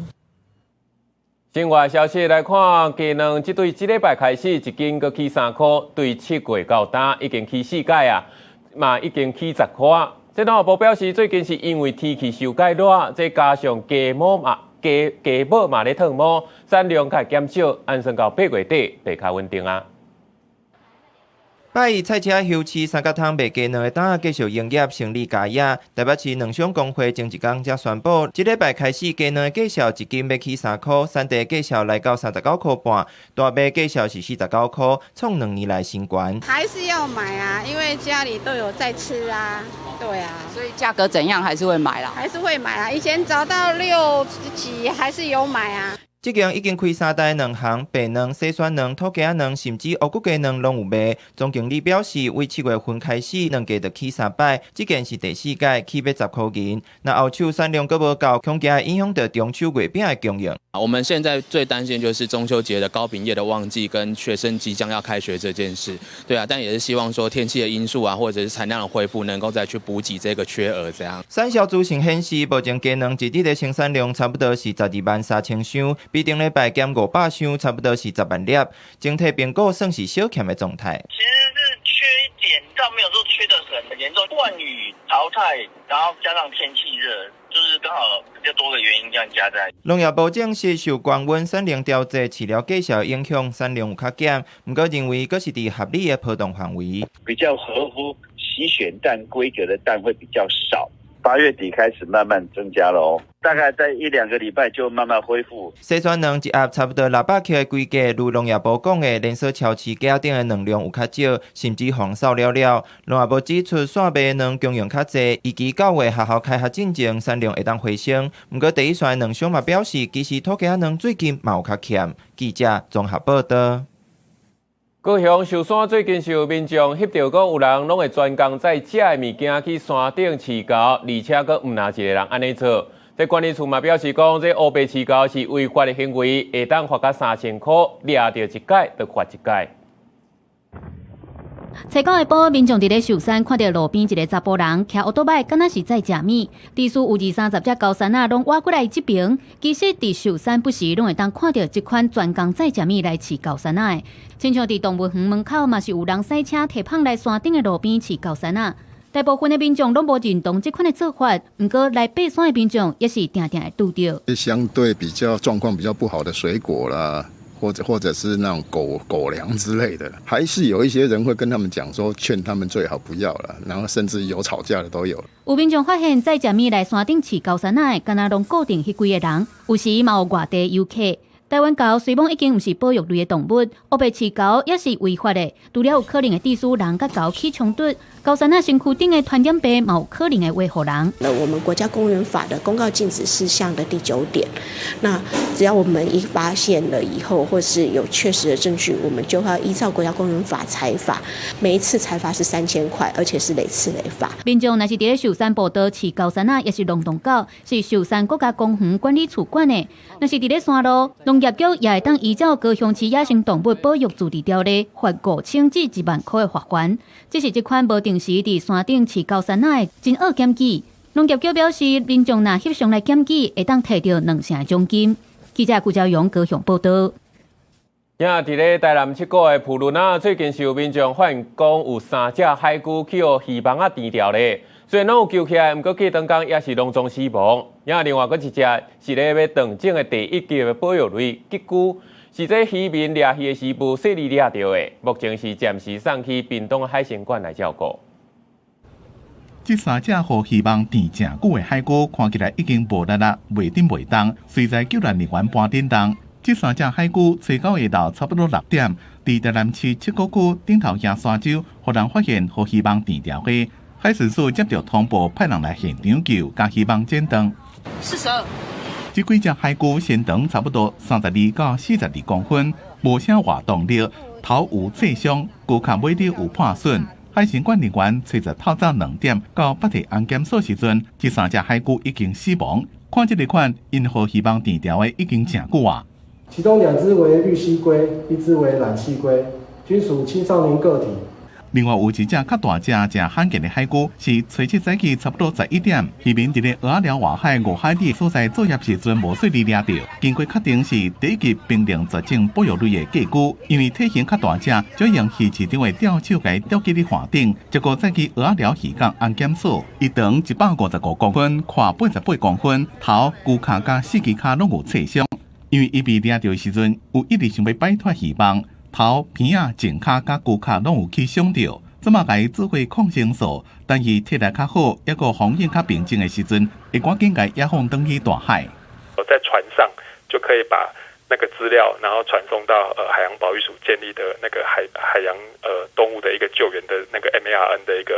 新外消息來看，雞卵這對這禮拜開始，一斤閣起3箍，對7月到今已經起4擺啊，嘛已經起10箍。這農業部表示，最近是因為天氣傷蓋熱，再加上雞母嘛。雞雞母嘛咧褪毛，產量較減少，按算到8月底就較穩定啊。拜一菜市休市三角窗賣雞卵的檔繼續營業，生理加壓。台北市卵商公會前一工才宣布，這禮拜開始雞卵的價數一斤欲起3箍，產地價數來到39.5塊，大麥價數是49箍，創2年來新高。還是要買啊，因為家裡都有在吃啊，對啊。所以價格怎樣還是會買啦？還是會買啊，以前漲到60幾，還是有買啊。這間已經開三代卵行，白卵、洗選卵、土雞仔卵，甚至烏骨雞卵攏有賣。總經理表示，為7月份開始，卵價就起3擺，這件是第4擺起欲10箍銀。若後手產量閣無夠，恐驚會影響到中秋月餅的供應。我們現在最擔心就是中秋節的糕餅業的旺季跟學生即將要開學這件事，對啊，但也是希望說天氣的因素啊，或者是產量的恢復，能夠再去補給這個缺額。這樣。產銷資訊顯示，目前雞卵一日的生產量差不多是123,000箱。比頂禮拜減500箱，差不多是10萬粒。整體評估算是小欠的狀態。其實是缺一點，倒沒有說缺得很嚴重。慣雨淘汰，然後加上天氣熱，就是剛好比較多個原因這樣加在。農業部證實受高溫、產量調節、飼料價格影響，產量有較減，毋過認為閣是佇合理的波動範圍。比較合乎洗選蛋規格的蛋會比較少。8月底開始慢慢增加咯，大概在一兩個禮拜就慢慢恢復。洗選卵一盒差不多600克的規格，如農業部講的，連鎖超市架頂的卵量有較少，甚至予人掃了了。農業部指出，散賣卵供應較濟，預期9月學校開學進前，產量會當回升。毋過第一線卵商嘛表示，其實土雞仔卵最近嘛有較欠。記者綜合報道。高雄壽山最近是有民眾翕著講，有人攏會專工載食的物件去山頂飼猴，而且閣毋若一個人按呢做。這管理處嘛表示講，這烏白飼猴是違法的行為，會當罰佮3000箍，掠著一擺就罰一擺。初九下晡，民眾佇咧壽山看著路邊一个查埔人騎歐多擺，敢若是載食物。至少有二三十隻高山仔攏倚過來這爿。其實佇壽山不時攏會當看著這款專工載食物來飼高山仔的。親像佇動物園門口嘛是有人駛車提麭來山頂的路邊飼高山仔。大部分的民眾攏無認同這款的做法，毋過來爬山的民眾也是定定會拄著。相對比較狀況比較不好的水果啦，或者是那種狗狗糧之類的，還是有一些人會跟他們講說，勸他們最好不要了，然後甚至有吵架的都有。有民眾發現載食物來山頂飼高山仔的，敢若攏固定彼幾个人，有時嘛有外地遊客。台灣猴雖罔已經毋是保育類的動物，烏白飼猴也是違法的。除了有可能會致使人佮猴起衝突，高山仔身軀頂的傳染病嘛有可能會傳予人。那我們國家公園法的公告禁止事項的第9點，那只要我們一發現了以後，或是有確實的證據，我們就要依照國家公園法裁罰。每一次裁罰是3000塊，而且是累次累罰。民眾若是佇咧壽山步道飼高山仔，抑是龍洞狗，是壽山國家公園管理處管的。若是佇咧山路，農業局也會當依照高雄市野生動物保育自治條例，罰5000至1萬箍的罰鍰。只是這款無定時佇山頂飼高山仔的，真惡檢舉。農業局表示，民眾若翕相來檢舉，會當提著兩成獎金。記者顧朝陽高雄報導。今佇咧台南七股的埔崙仔，最近是有民眾發現講有三隻海龜去予魚網仔纏牢咧。雖然攏有救起來，毋過過當工也是攏總死亡。也另外閣一隻是咧欲斷種的第一級的保育類吉龜，是這漁民掠魚的時無細膩掠著的，目前是暫時送去屏東海生館來照顧。這三隻予魚網纏誠久的海龜，看起來已經無力啦，袂振袂動，隨在救援人員搬振動。這三隻海龜初九下晝差不多6點，佇台南市七股區頂頭瓦沙洲，予人發現予魚網纏牢的。海巡署接著通報，派人來現場救，共魚網剪斷。 42。這幾隻海龜身長差不多32到42公分，無啥活動力，頭有擦傷，龜殼尾底有破損。海生館人員揣十透早2點到北提安檢所時陣，這三隻海龜已經死亡。看這个款，𪜶予魚網纏牢的已經誠久啊。其中兩隻為綠蠵龜，一隻為懶蠵龜，均屬青少年個體。另外有一隻較大隻、誠罕見的海龜，是初七早起差不多11點，漁民佇咧蚵仔寮外海5海里所在作業時陣無細膩掠著，經過確定是第一級瀕臨絕種保育類的粿龜，因為體型較大隻，就用魚市場的釣手共釣去咧岸頂，結果載去蚵仔寮漁港安檢所，伊長155公分，寬88公分，頭、龜殼佮四支跤攏有擦傷，因為伊被掠著的時陣，有一直想欲擺脫漁網。頭、鼻仔、前跤佮龜殼攏有去傷著，這馬共伊做伙抗生素，等伊體力較好，抑閣風險較平靜的時陣，會趕緊共伊野放轉去大海。在船上就可以把那個資料，然後傳送到海洋保育署建立的那個海洋動物的一個救援的那個 MARN 的一個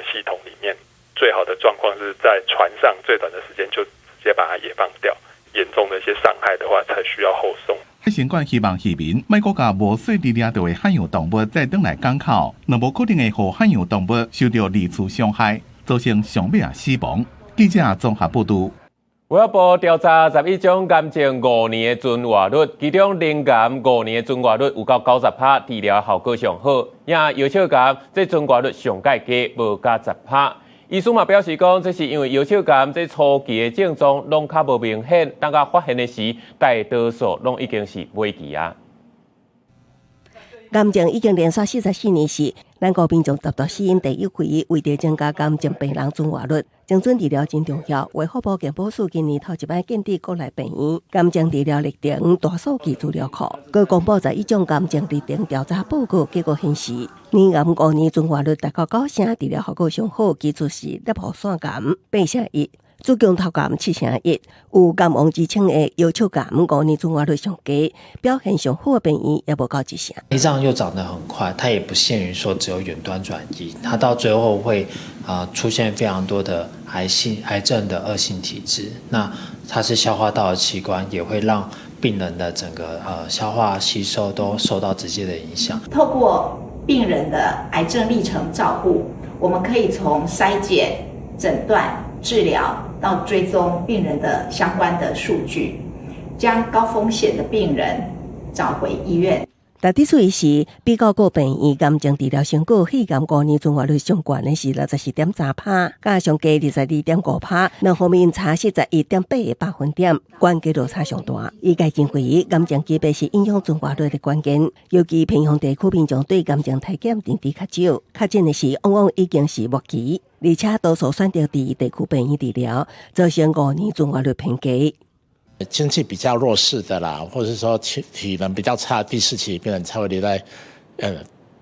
系統裡面。最好的狀況是在船上最短的時間就直接把它野放掉，嚴重的一些傷害的話，才需要後送。海生館希望漁民莫閣共無細膩掠著的海洋動物載轉來港口，若無可能會予海洋動物受著二次傷害，造成上尾仔死亡。記者綜合報導。衛福部調查11種癌症5年的存活率，其中乳癌五年的存活率有到90%，治療效果上好。也小腸癌這存活率上蓋低，無佮10%。醫師嘛表示講，這是因為小腸癌這初期的症狀攏較無明顯，等到發現的時，大多數攏已經是尾期啊。癌症已經連續44年是咱國民眾十度死因第一位，為著增加癌症病人存活率，精準治療真重要。衛福部健保署今年頭一擺建置國內病院癌症治療歷程大數據資料庫，閣公布11種癌症歷程調查報告，結果顯示，乳癌5年存活率達到9成，治療效果上好，其次是攝護腺癌8成1。子宮頭癌7成1，有癌王之稱的小腸癌5年存活率上低，表現上好的病院也無到1成。胰臟又長得很快，它也不限於說只有遠端轉移，它到最後會出現非常多的癌性癌症的惡性體質。那它是消化道的器官，也會讓病人的整個消化吸收都受到直接的影響。透過病人的癌症歷程照護，我們可以從篩檢、診斷、治療到追蹤病人的相關的數據，將高風險的病人找回醫院。但得注意是，比較各病院癌症治療成果，肺癌5年存活率上懸的是64.3趴，佮上低22.5趴，兩方面差41.8個百分點，懸低落差上大。醫界認為，癌症級別是影響存活率的關鍵，尤其偏鄉地區民眾對癌症篩檢認知較少，確診的時往往已經是末期，而且多數選擇佇地區病院治療，造成5年存活率偏低。經濟比較弱勢的啦，或者是說體能比較差，第四期病人才會留在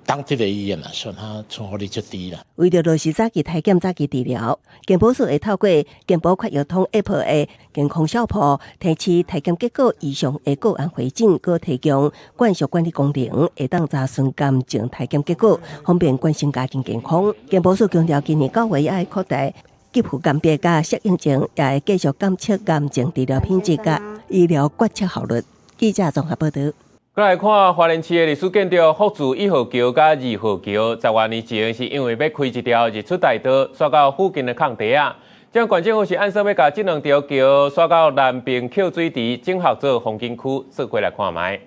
當地的醫院啦，所以他存活率就低了。為著落實早期篩檢、早期治療，健保署會透過健保快易通 App 的健康小譜，提示篩檢結果異常的個案回診，閣提供慣俗管理功能，會當查詢癌症篩檢結果，方便關心家庭健康。健保署強調，今年9月也會擴大給付鑑別佮適應症，也會繼續監測癌症治療品質佮醫療決策效率。記者綜合報導。閣來看花蓮市的歷史建築福住一號橋佮二號橋，10外年前是因為欲開一條日出大道，徙到附近的空地仔。這縣政府是按算欲共這兩條橋徙到南爿抾水池，整合做風景區，做伙來看覓。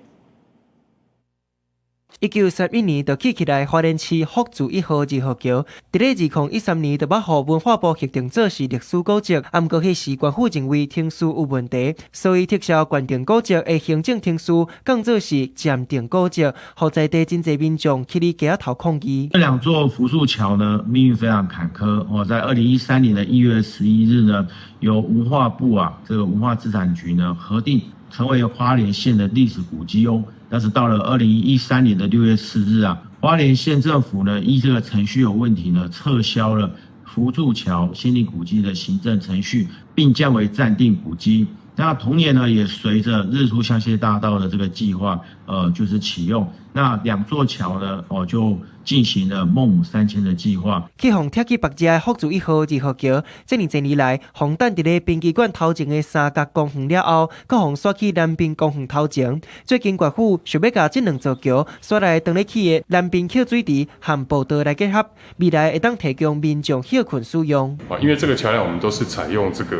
1931年就起起來，花蓮市福住一號、二號橋，佇咧2013年就欲予文化部核定做是歷史古蹟，啊，毋過彼時官府認為程序有問題，所以撤銷鑑定古蹟的行政程序，降做是暫定古蹟，予在地真濟民眾去佇街仔頭抗議。這兩座福住橋呢，命運非常坎坷。哦，在2013年的1月11日呢，由文化部啊，這個文化資產局呢核定成為花蓮縣的歷史古蹟哦。但是到了2013年的6月4日啊，花蓮縣政府呢依這個程序有問題呢，撤銷了福住橋縣定古蹟的行政程序，並降為暫定古蹟。那同年呢，也隨着日出香榭大道的這個計劃，就是啟用。那兩座橋呢，哦，就進行了孟母三遷的計劃。去予拆去縛遮的福住一號、二號橋，這爾濟年來，予擋佇咧檳溪館頭前的三角公園了後，閣予徙去南爿公園頭前。最近縣府想欲共這兩座橋徙來當咧起的南爿抾水池和步道來結合，未來會當提供民眾歇睏使用。啊，因為這個橋梁我們都是採用這個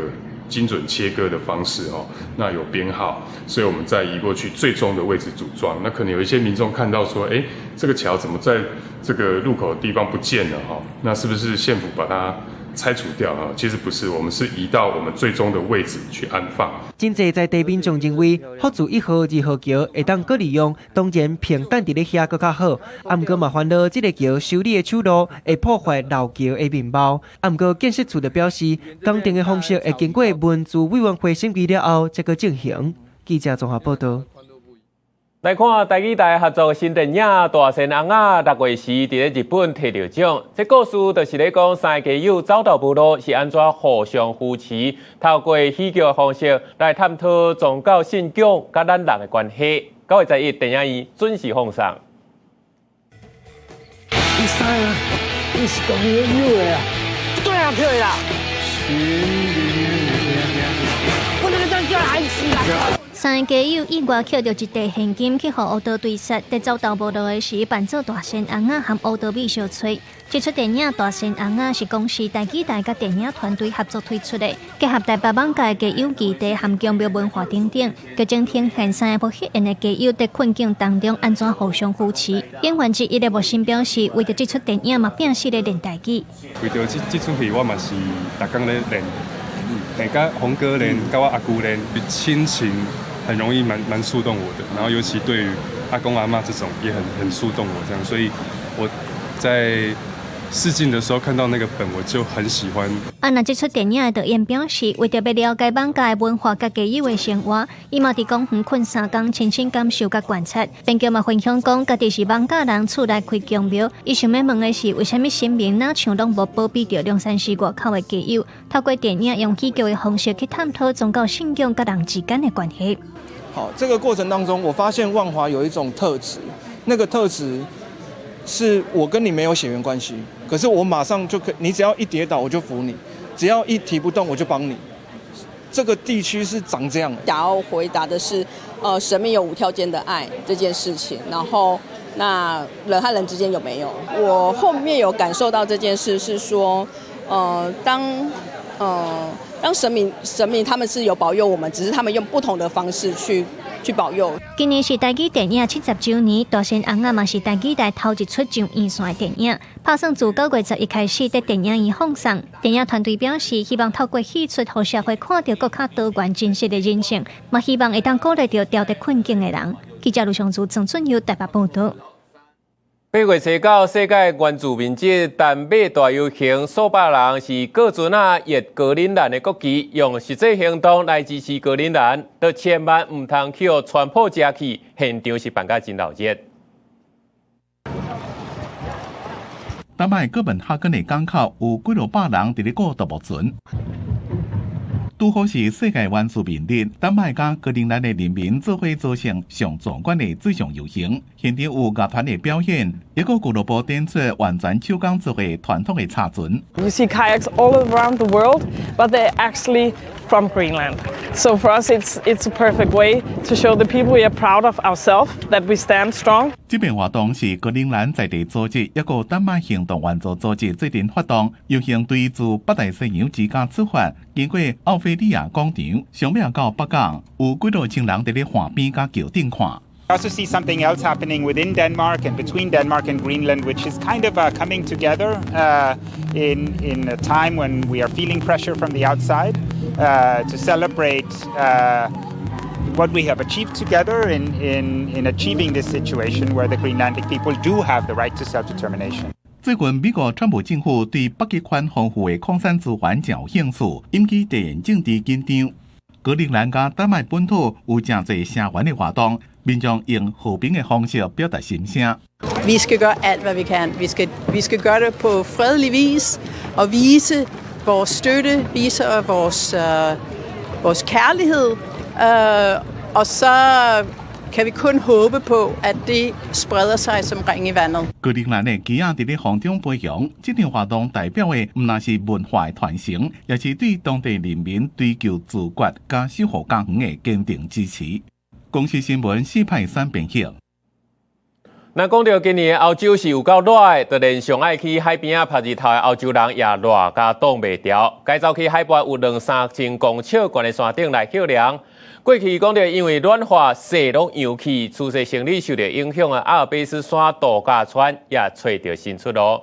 精準切割的方式哦，那有編號，所以我們再移過去最終的位置組裝。那可能有一些民眾看到說，哎，這個橋怎麼在這個路口的地方不見了哈？那是不是縣府把它拆除掉啊？其實不是，我們是移到我們最終的位置去安放。真濟在地民眾認為，福住一號、二號橋會當閣利用，當然平等佇咧遐閣較好。啊，毋過嘛煩惱這个橋修理的手路會破壞老橋的面貌。啊，毋過建設處就表示，工程的方式會經過文資委員會審議了後，才閣進行。記者綜合報導。來看台語台合作新電影《大仙尪仔》6月時佇咧日本摕著獎。這故事就是咧講三个基友走投無路，是按怎互相扶持，透過喜劇的方式來探討宗教信仰佮咱人的關係。9月11電影院準時放送。你啥啊？你是講你有的啊？對啊，對啦。我那個當叫害死啦！三个基友意外抾著一袋現金去予烏道追殺，佇走投無路的時，扮做大仙尪仔和烏道美相揣。這齣電影《大仙尪仔》是公視台語台佮電影團隊合作推出的，結合台北網界基友基地和宮廟文化等等，劇情呈現三个無血緣的基友佇困境當中按怎互相扶持。演員之一的莫欣表示，為著這齣電影嘛拼死咧練台語。為著這齣戲，我嘛是逐工咧練。佮洪哥練，佮我阿姑練，親情很容易蠻觸動我的，然後尤其對於阿公阿嬤這種也很觸動我，這樣，所以我在試鏡的時候看到那個本，我就很喜歡。啊，那這齣電影的導演表示，為著欲了解艋舺的文化佮街友的生活，伊嘛佇公園睏3工，親身感受佮觀察。編劇嘛分享講，家己是艋舺人，厝內開宮廟，伊想欲問的是，為啥物神明若像攏無保庇著龍山寺外口的街友？透過電影用喜劇的方式去探討宗教信仰佮人之間的關係。好，這個過程當中，我發現萬華有一種特質，那個特質是我跟你沒有血緣關係，可是我馬上就可，你只要一跌倒我就扶你，只要一提不動我就幫你。這個地區是長這樣。想要回答的是，神明有無條件的愛這件事情，然後那人和人之間有沒有？我後面有感受到這件事是說，當神明他們是有保佑我們，只是他們用不同的方式去保佑。今年是台語電影70週年，大仙尪仔嘛是台語台頭一齣上院線的電影，拍算自9月11開始佇電影院放送。電影團隊表示，希望透過戲出，予社會看著閣較多元真實的人性，嘛希望會當鼓勵著掉佇困境的人。記者盧尚祖、曾俊佑台北報導。8月29，世界原住民節，丹麥大遊行，數百人是各船仔掖格陵蘭的國旗，用實際行動來支持格陵蘭，都千萬毋通去予川普食去，現場是辦甲真鬧熱。丹麥哥本哈根的港口有幾落百人佇咧顧獨木船。拄好是世界原住民日，丹麥佮格陵蘭的人民做伙組成上壯觀的水上遊行，現場有樂團的表演，抑閣俱樂部展出完全手工做的傳統的插船。 You see kayaks all around the world, but they're actually from Greenland. So for us, it's a perfect way to show the people we are proud of ourselves, that we stand strong. 這遍活動是格陵蘭在地組織，抑閣丹麥行動援助組織做陣發動。遊行隊自北大西洋之家出發，經過奧菲利亞廣場，上尾到北港，有幾若千人佇咧岸邊佮橋頂看。 I also see something else happening within Denmark and between Denmark and Greenland, which is kind of a coming together in a time when we are feeling pressure from the outside to celebrate what we have achieved together in achieving this situation where the Greenlandic people do have the right to self-determination. 最近，美國川普政府對北極圈豐富的礦產資源誠有興趣，引起地緣政治緊張。格陵蘭佮丹麥本土有誠濟聲援的活動，民眾用和平的方式表達心聲。 Vi skal gøre alt, hvad vi kan. Vi skal gøre det på fredelig vis og vise vores støtte, vise vores kærlighed, og så kan vi kun håbe på, at det spreder sig som ring i vandet. 格陵蘭的旗仔佇咧空中飛翔，這場活動代表的毋但是文化的傳承，也是對當地人民追求自決佮守護家園的堅定支持。公視新聞四派三編譯。若講著今年的歐洲是有夠熱的，就連上愛去海邊仔曬日頭的歐洲人也熱甲擋袂牢。改走去海拔有兩三千公尺懸的山頂來歇涼。過去講著因為暖化，雪攏融去，趨勢生理受著影響的阿爾卑斯山度假村也揣著新出路。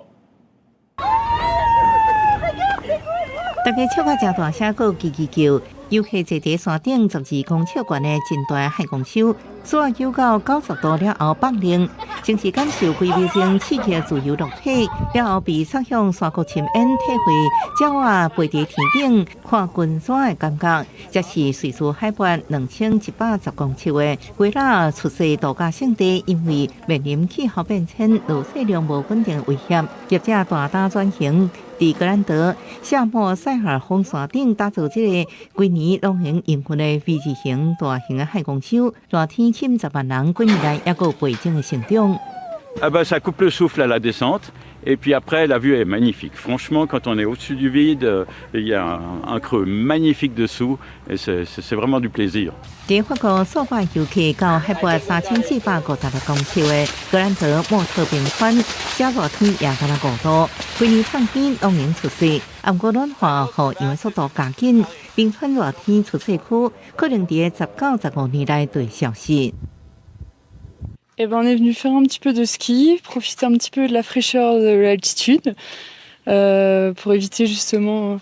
大家笑甲誠大聲，閣吱吱叫。遊客坐佇山頂12公尺懸的真大海公獸，雪9到90度了後放冷，先是感受幾秒鐘刺激自由落體，了後被送向山谷深淵，體會鳥仔飛佇天頂看群山的感覺。這是瑞士海拔2110公尺的維拉出世度假勝地，因為面臨氣候變遷、落雪量無穩定的威脅，業者大膽轉型。佇格蘭德夏莫塞爾峰山頂打造這个規年攏會營運的 V 字形大型的海公獸，熱天吸引10萬人，幾年來猶閣有倍增的成長。 Ah bah ça coupe le souffle à la descente et puis après la vue est magnifique. Franchement, quand on est au-dessus du vide, il y a un creux magnifique dessous et c'est vraiment du plaisir. 佇法國數百遊客到海拔3456公尺的格蘭德莫特冰川，遮熱天也敢若5度，規年冬天攏能出雪。毋過暖化予融速度加緊，冰川熱天出雪區可能佇19、15年內就會消失。 Eh ben, on est venu faire un petit peu de ski, profiter un petit peu de la fraîcheur de l'altitude, pour éviter justement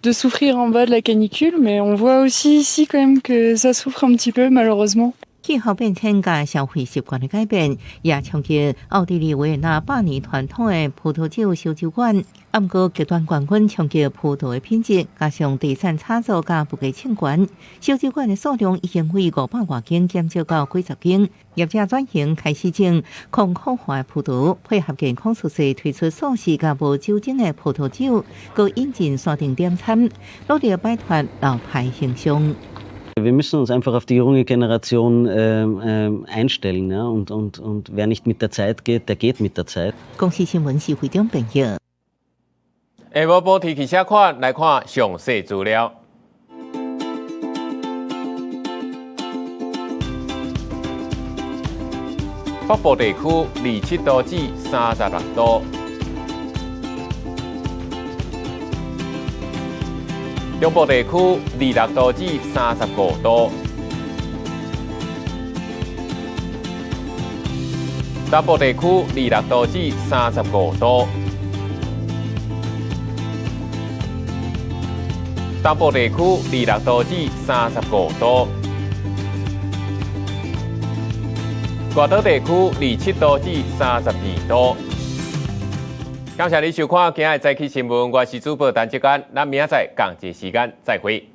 de souffrir en bas de la canicule. Mais on voit aussi ici quand même que ça souffre un petit peu, malheureusement. 氣候變遷佮消費習慣的改變，也衝擊奧地利維也納百年傳統的葡萄酒燒酒館。毋過極端高溫衝擊葡萄的品質，加上地產炒作佮物價衝懸，燒酒館的數量已經為500外間減少到幾十間。業者轉型開始種抗苦化的葡萄，配合健康趨勢推出素食佮無酒精的葡萄酒，閣引進山頂點餐，努力擺脫老牌形象。 Wir müssen uns einfach auf die junge Generation einstellen, ja? Und wer nicht mit der Zeit geht, der geht mit der Zeit. 公視新聞是會長編譯。下晡報天氣寫款來看詳細資料。北部地區27度至36度，中部地區26度至35度，南部地區26度至35度，東部地區26度至35度，外島地區27度至32度。感謝你收看今日早起新聞，我是主播陳志安，咱明仔載仝一時間再會。